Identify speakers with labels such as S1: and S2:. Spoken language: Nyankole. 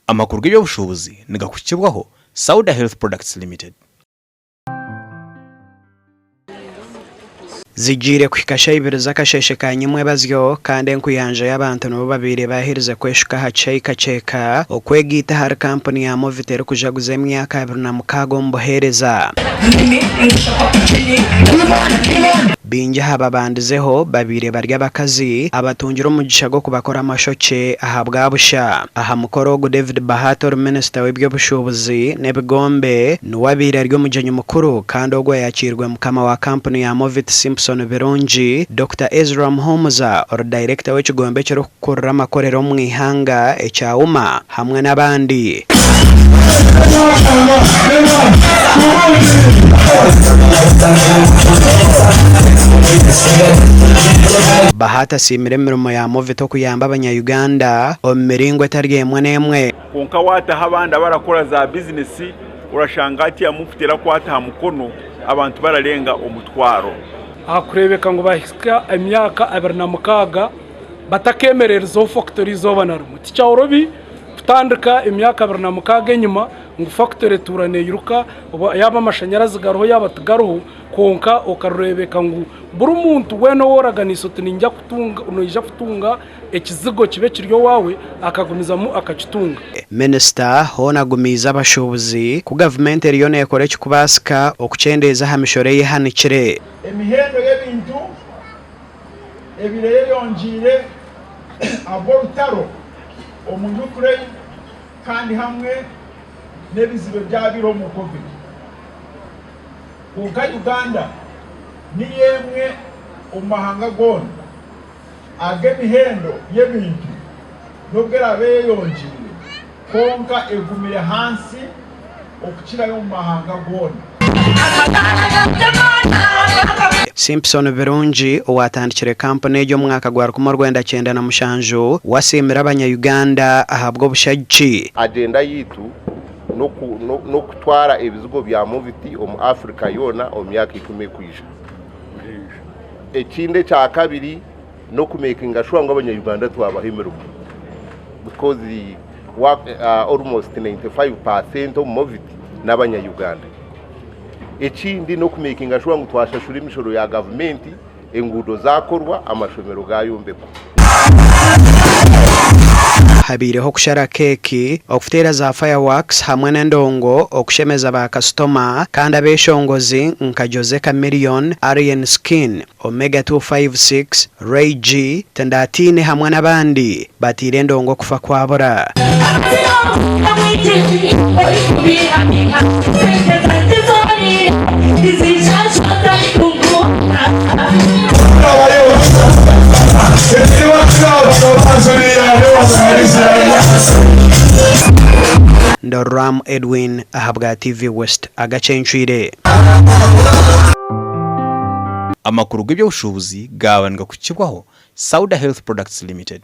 S1: Amakuru g'eby'obushuubuzi nigakuhikibwaho Sauda Health Products Limited.
S2: Zigiire kuhika shaaha ibiri z'akasheeshe ka nyimwebazyo kandi enkuyanja y'abantu nibo babaire baaherize kweshuka aha kishaayi Kakyeka okwegaita ahari kampuni ya Movit erikujaguza emyaka 26 omu buheereza. Baingi aha babandizeho babaire bari abakazi abatungire omugisha gw'okubakora amashokye ahabwa busha. Aha mukoro ogu David Bahati ori minisita w'eby'obushuubuzi n'ebigombe niwe abaire ari omugyenyi mukuru kandi ogwo ayakiirwe mukama wa kampuni ya Movit Simpson Birungi, Dokita Ezra Muhumuza ori dayirekita w'ekigombe ekirikukurira amakorero omu ihanga ekya UMA hamwe n'abandi. Bahati asiimire emirimo ya Movit okuyamba abanya Uganda omu miringo etari emwe n'emwe.
S3: Kwonka waataho abandi abarakora za bizinesi orashanga hati Movit erakwata aha mukono abantu bararenga omutwaro.
S4: Aha kureebeka ngu baahika emyaka 26 batakeemererizeho fakitori eizooba na rimwe. Tikyorobi kutandika emyaka 26 enyima ngu fakitori etuura neeyiruka yaaba amashanyarazi gariho yaaba tigariho kwonka okareebeka ngu buri muntu weena ou oraganiise oti noija kutunga ekizigo kibe kiri owaawe akagumizamu akakitunga.
S2: Minisita hoona agumiize abashuubuzi ku gavumenti eriyo neekora ekirikubaasika okukyendeeza aha mishoro eyehanikire.
S5: Emihendo y'ebintu ebaire eyeyongyeire ahabw'orutaro omu Ukraine kandi hamwe n'ebizibu ebyabaireho omu Covid. Kwonka Uganda niyo emwe omu mahanga goona ag'emihendo y'ebintu n'obu eraabe eyeyongyeire kwonka egumire ahansi okukirayo omu mahanga goona.
S2: Simpson Birungi owaatandikire kampuni egi omu mwaka gwa 1997 we asiimire abanya Uganda ahabw'obushagiki.
S6: Agenda yaitu n'okutwara ebizigo bya Movit omu Africa yoona omu myaka ikumi erikwija. Ekindi ekyakabiri n'okumekinga shuwa ngu abanya Uganda twabaha emirimo because almost 95% omu Movit n'abanya Uganda. Ekindi n'okumekinga shuwa ngu twashashura emishoro ya gavumenti, enguudo zaakorwa, amashomero gaayombekwa.
S2: Habaireho okushara keeki, okuteera za fireworks hamwe n'endongo okushemeza ba kasitoma kandi abeshongozi nka Jose Chameleone, Alien Skin, Omega 256, Ray G, Tndatiine hamwe n'abandi bateire endongo okufa kwabura. Ndoram Edwin ahabwa TV West agacencwire.
S1: Amakuru g'eby'obushuubuzi gaaba nigakukibwaho Sauda Health Products Limited.